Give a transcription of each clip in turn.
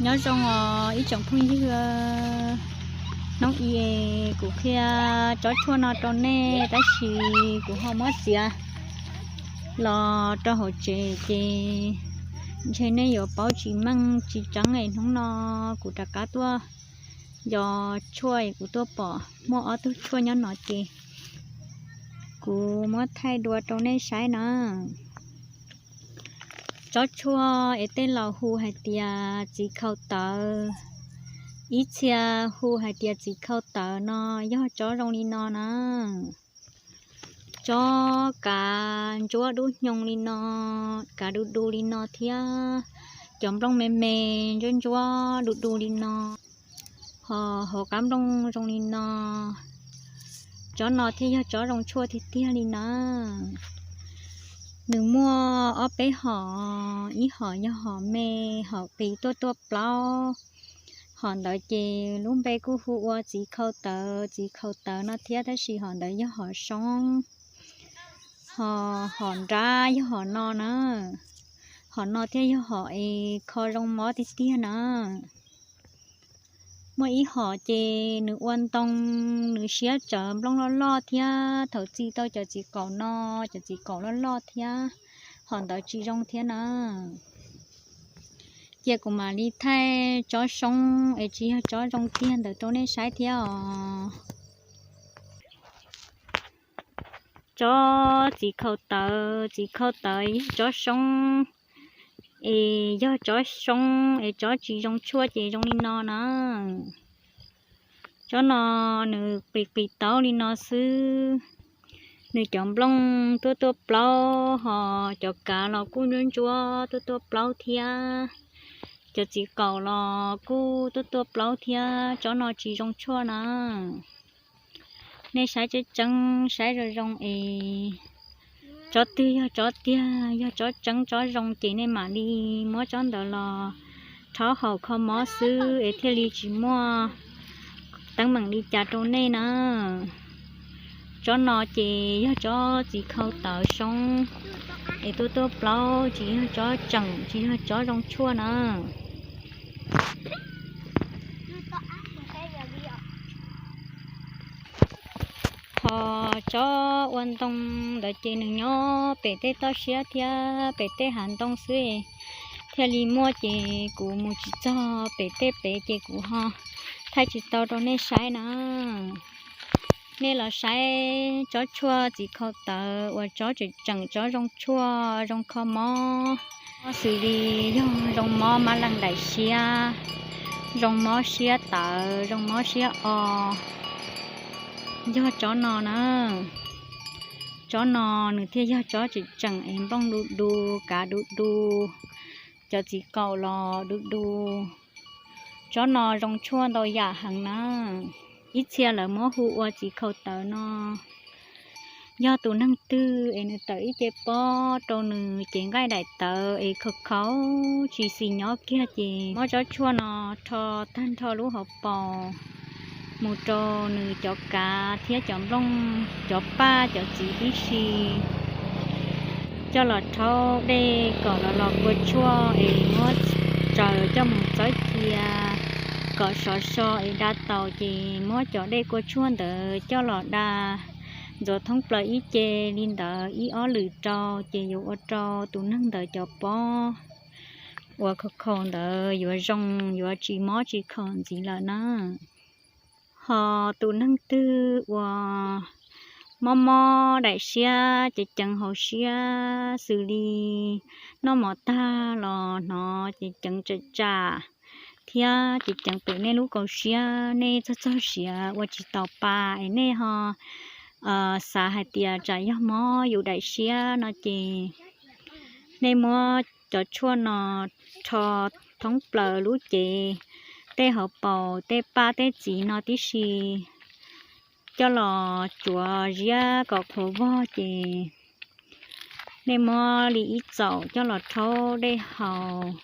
Nyob zoo os ib tsoom phooj ywg, hnub i kuv qhia tsob tshuaj no rau nej tab sis kuv ho muab txiav los rau hauv tsev ces ntshe nej yuav paub tsis meej tsis tseeb es hnub no kuv rov qab tuaj yos tshuaj es kuv tuaj pom muaj ob tug tshuaj nyob no ces kuv muab thaij dua rau nej saib na. Tsob tshuaj es tej laus hu hais tias txiv khau tawv, ib txhia hu hais tias txiv khau tawv no yog tsob zoo li no na. Tsob kav ntsuab dub hnyoo li no, kav du du li no thiab cov nplooj me me ntsuab ntsuab du du li no, ho hauv qab nplooj zoo li no. Tsob no thiaj yog tsob zoo tshuaj tiag tiag li na. Nws muaj ob peb hom, ib hom yog hom me, hom qis tuaj tuaj plaub. Hom ntawd ces lub npe kuj hu ua txiv khau tawv, txiv khau tawv no thiab tab sis hom ntawd yog hom soob, ho hom nrab yog hom no na. Hom no thiaj yog hom es kho zoo mob tiag tiag na. Muaj ib hom ces nws ua ntoo, nws siab tsawv nplooj loj loj thiab thaum txi tau cov txiv qaum no, cov txiv qaum loj loj thiab, hom ntawd tsis zoo thiab na. Cia kuv mam li thaij tsob soob es tsis yog tsob zoo tiag ntawd rau nej saib thiab os. Tsob txiv khau tawv, txiv khau tawv yog tsob soob, es yog tsob soob es tsob tsis zoo tshuaj ces zoo li no na. Tsob no nws qis qis taub li no xwb, nws cov nplooj tuaj tuaj plaub, ho cov kav los kuj ntsuab ntsuab tuaj tuaj plaub thiab, cov txiv qaum los kuj tuaj tuaj plaub thiab, tsob no tsis zoo tshuaj na. Nej saib tseeb tseeb, saib zoo zoo es tsob twg yog tsob tiag, yog tsob tseeb tsob zoo ces nej mam li muab tsob ntawd los rhaub haus kho mob xwb es thiaj li tsis muaj teeb meem li cas rau nej na. Tsob no ces yog tsob txiv khau tawv soob es tuaj tuaj plaub, tsis yog tsob tseem, tsis yog tsob zoo tshuaj na. Ho tsob ua ntoo ntawd ces nws nyob pem tej toj siab thiab pem tej hav ntoo xwb, thiaj li muaj ces kuv mus tsis txog pem tej pem ces kuv ho thaij tsis tau rau nej saib na. Nej los saib tsob tshuaj txiv khau tawv uas tsob tseem tseem tsob zoo tshuaj zoo kho mob, xws li yog zoo mob mab leej daim siab, zoo mob siab tawv, zoo mob siab o, yog tsob no na. Tsob no nws thiaj yog tsob tseem tseem es nplooj du du, kav du du, cov txiv qaum los du du. Tsob no zoo tshuaj ntau yam heev na. Ib txhia lawv muab hu ua txiv khau tawv no. Yog tus neeg twg es nws tawm ib ce pob rau nws cev nqaij daim tawv es khaus khaus tsis xis nyob kiag ces muab tsob tshuaj no rho tag nrho lub hauv paus mus rau nws cov kav thiab cov nplooj, cov paj cov txiv tib si, coj los rhaub dej kom los los kua tshuaj es muab tsaws coj mus txawb cia kom sov so es da taus ces muab cov dej kua tshuaj ntawd coj los da ntxuav thoob plaws ib ce li ntawd ib ob lwm rau ces yuav ua rau tus neeg ntawd cov pob uas khaus khaus ntawd yuav zoo, yuav tsis mob tsis khaus ntxiv lawm na. Ho tus neeg twg uas mob mob daim siab, ceev ceev hauv siab xws li noj mov tag los hnov ceev ceev tsam tsam thiab ceev ceev pem nej lub kaus siab, nej txog txog siav ua tsis taus pa es nej ho xav hais tias tsam yog mob yus daim siab no ces nej muab cov tshuaj no rho thoob plaws lub cev, tej hauv paus, tej paj tej txiv no tib si, coj los tsuav ziab kom qhuav vog ces nej muab li ib txaum coj los rhaub dej haus,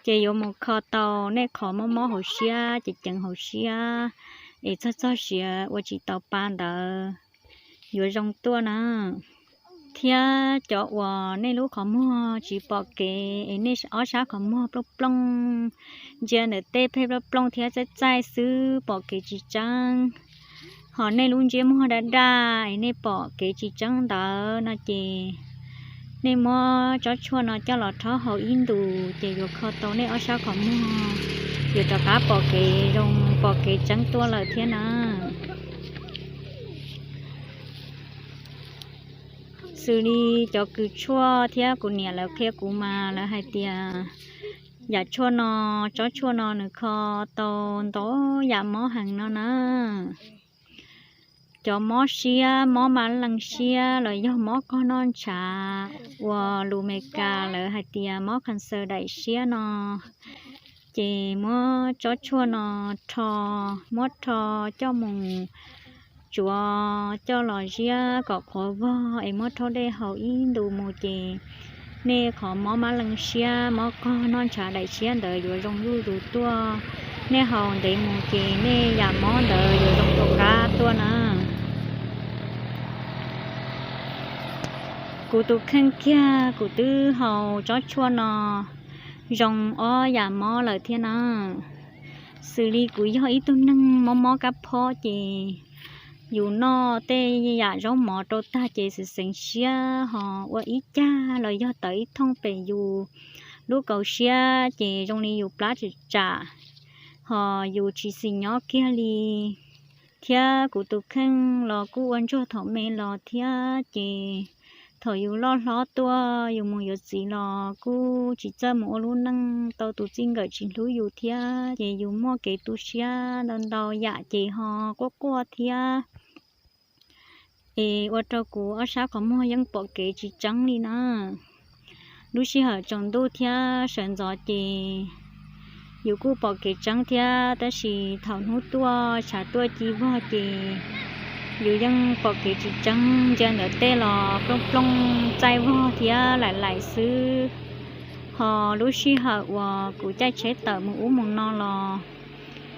ces yuav mus kho tau nej qhov mob mob hauv siab, ceev ceev hauv siab es txog txog siav ua tsis tau pa ntawd yuav zoo tuaj na. Thiab cov uas nej lub qhov muag tsis pom kev es nej ob sab qhov muag plooj plooj, ntsia ntawm tej pheej plooj plooj thiab txaij txaij xwb pom kev tsis tseeb, ho nej lub ntsiab muag daj daj es nej pom kev tsis tseeb ntawd no ces nej muab tsob tshuaj no coj los rhaub haus ib ntus ces yuav kho tau nej ob sab qhov muag, yuav rov qab pom kev zoo pom kev tseeb tuaj lawm thiab na. Xws li cov kws tshuaj thiab kuv niam lawv qhia kuv mas lawv hais tias yam tshuaj no, tsob tshuaj no nws kho tau ntau yam mob heev no na. Cov mob siab, mob mab leej siab los yog mob qog noj ntshav uas lus Meskas lawv hais tias mob cancer daim siab no, ces muab tsob tshuaj no rho, muab rho coj mus tsuav coj los ziab kom qhuav vog es muab rhaub dej haus ib ntus mus ces nej qhov mob mab leej siab, mob qog noj ntshav daim siab ntawd yuav zoo zuj zus tuaj. Nej haus ntev mus ces nej yam mob ntawd yuav zoo rov qab tuaj na. Kuv tus kheej kiag kuv twb haus tsob tshuaj no zoo ob yam mob lawm thiab na. Xws li kuv yog ib tug neeg mob mob kab phob ces yus noj tej yam zaub mov rau tag ces xeev xeev siab ho ua ib cag los yog tawm ib thooj pem yus lub kaus siab ces zoo li yus plab tsam tsam, ho yus tsis xis nyob kiag li. Thiab kuv tus kheej los kuj ua ntsuag thaum me los thiab ces thaum yus loj hlob tuaj yus mus yuav txiv los kuj tsis txawj mus ua lub neej tau tus txij nkawm tsis hlub yus thiab ces yus muaj kev tu siab ntau ntau yam ces ho quaj quaj thiab. Es ua rau kuv ob sab qhov muag yeej pom kev tsis tseeb li na. Lub sij hawm tsaus ntuj thiab sawv ntxov ces yus kuj pom kev tseeb thiab, tab sis thaum hnub tuaj tshav tuaj ci vog ces yus yeej pom kev tsis tseeb, ntsia ntawm tej los plooj plooj txaij vog thiab laim laim xwb. Ho lub sij hawm uas kuv caij tsheb tawm mus ub mus no los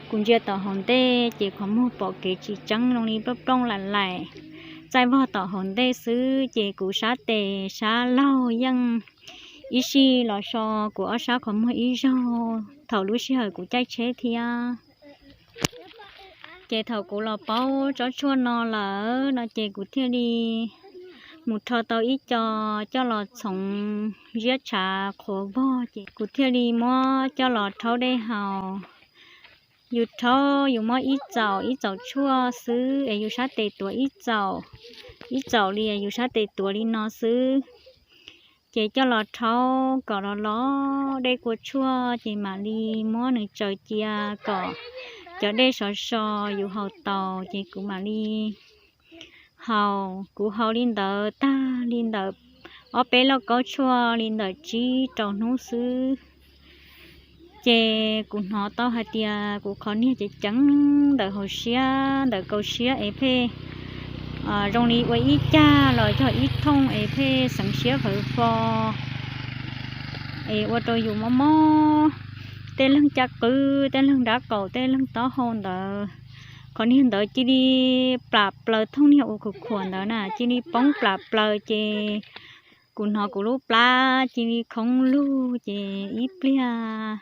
kuv ntsia tom hauv ntej ces qhov muag pom kev tsis tseeb zoo li plooj plooj laim laim txaij vog tom hauv ntej xwb ces kuv sab tes sab laug yeej ib sij los so kuv ob sab qhov muag ib zaug thaum lub sij hawm kuv caij tsheb thiab. Ces thaum kuv los paub tsob tshuaj no lawm no ces kuv thiaj li mus rho tau ib co coj los txhoov ziab tshav qhuav vog ces kuv thiaj li muab coj los rhaub dej haus. Yus rhaub yus muab ib txaum ib txaum tshuaj xwb es yus sab tes tuav ib txaum, ib txaum li yus sab tes tuav li no xwb. Ces coj los rhaub kom los los dej kua tshuaj ces mam li muab nws tsaws cia kom cov dej sov so yus haus taus ces kuv mam li haus. Kuv haus li ntawd tag li ntawm ob peb lauj kaub tshuaj li ntawm tsib rau hnub xwb ces kuv hnov tau hais tias kuv qhov niag ceev ceev ntawm hauv siab ntawm kaus siab es pheej zoo li ua ib cag los yog ib thooj es pheej xeev siab fawv fo es ua rau yus mob mob tej leeg caj qwb, tej leeg nrab qaum, tej leeg taub hau ntawd. Qhov niag ntawd cia li plam plaws, thooj niag uas khuam khuam ntawd na cia li poob plam plaws ces kuv hnov kuv lub plab cia li khoob lug ces ib pliag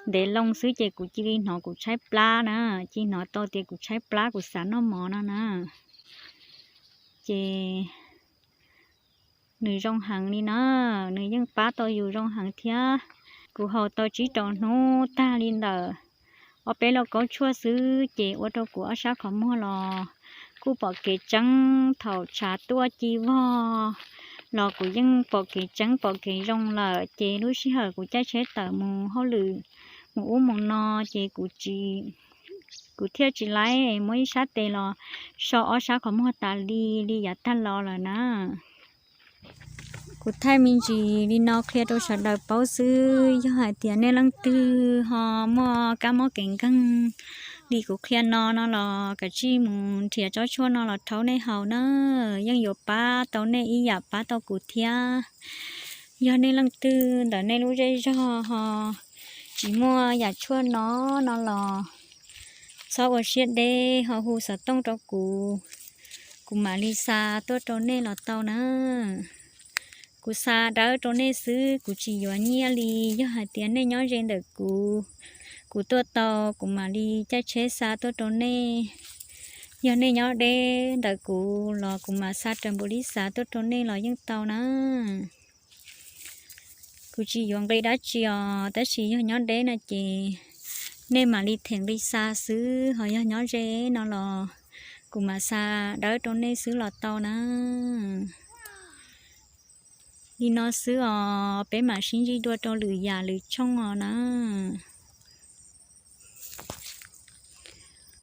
ntev loo xwb ces kuv cia li hnov kuv tshaib plab na, cia li hnov tau tias kuv tshaib plab kuv xav noj mov no na. Ces nws zoo heev li na, nws yeej pab tau yus zoo heev thiab. Kuv haus tau tsib rau hnub tag li ntawm ob peb lauj kaub tshuaj xwb ces ua rau kuv ob sab qhov muag los kuj pom kev tseeb, thaum tshav tuaj ci vog los kuv yeej pom kev tseeb pom kev zoo lawm ces lub sij hawm kuv caij tsheb tawm mus hauj lwm mus ub mus no ces kuv tsis, kuv thiaj tsis laib muab ib sab tes los so ob sab qhov muag tas li li yav tag los lawm na. Kuv thaij me ntsis li no qhia rau sawv daws paub xwb, yog hais tias nej leej twg ho muaj kab mob kev nkeeg li kuv qhia no no los kav tsij mus nrhiav tsob tshuaj no los rhaub nej haus na, yeej yuav pab tau nej ib yam pab tau kuv thiab. Yog nej leej twg ntawm nej lub zej zog ho tsis muaj yam tshuaj no no los txhob ua siab deb ho hu xov tooj rau kuv kuv mam li xa tuaj rau nej los tau na. Kuv xa dawb rau nej xwb, kuv tsis yuav nyiaj li. Yog hais tias nej nyob ze ntawm kuv, kuv tuaj tau, kuv mam li caij tsheb xa tuaj rau nej. Yog nej nyob deb ntawm kuv los kuv mam xa raws npaum li xav tuaj rau nej los yeej tau na. Kuv tsis yuav nqi dab tsi os, tab sis yog nyob deb no ces nej mam li them nqi xa xwb, ho yog nyob ze no los kuv mam xa dawb rau nej xwb los tau na. Li no xwb os, peb mam sib ntsib dua rau lwm yam lwm tshooj os na.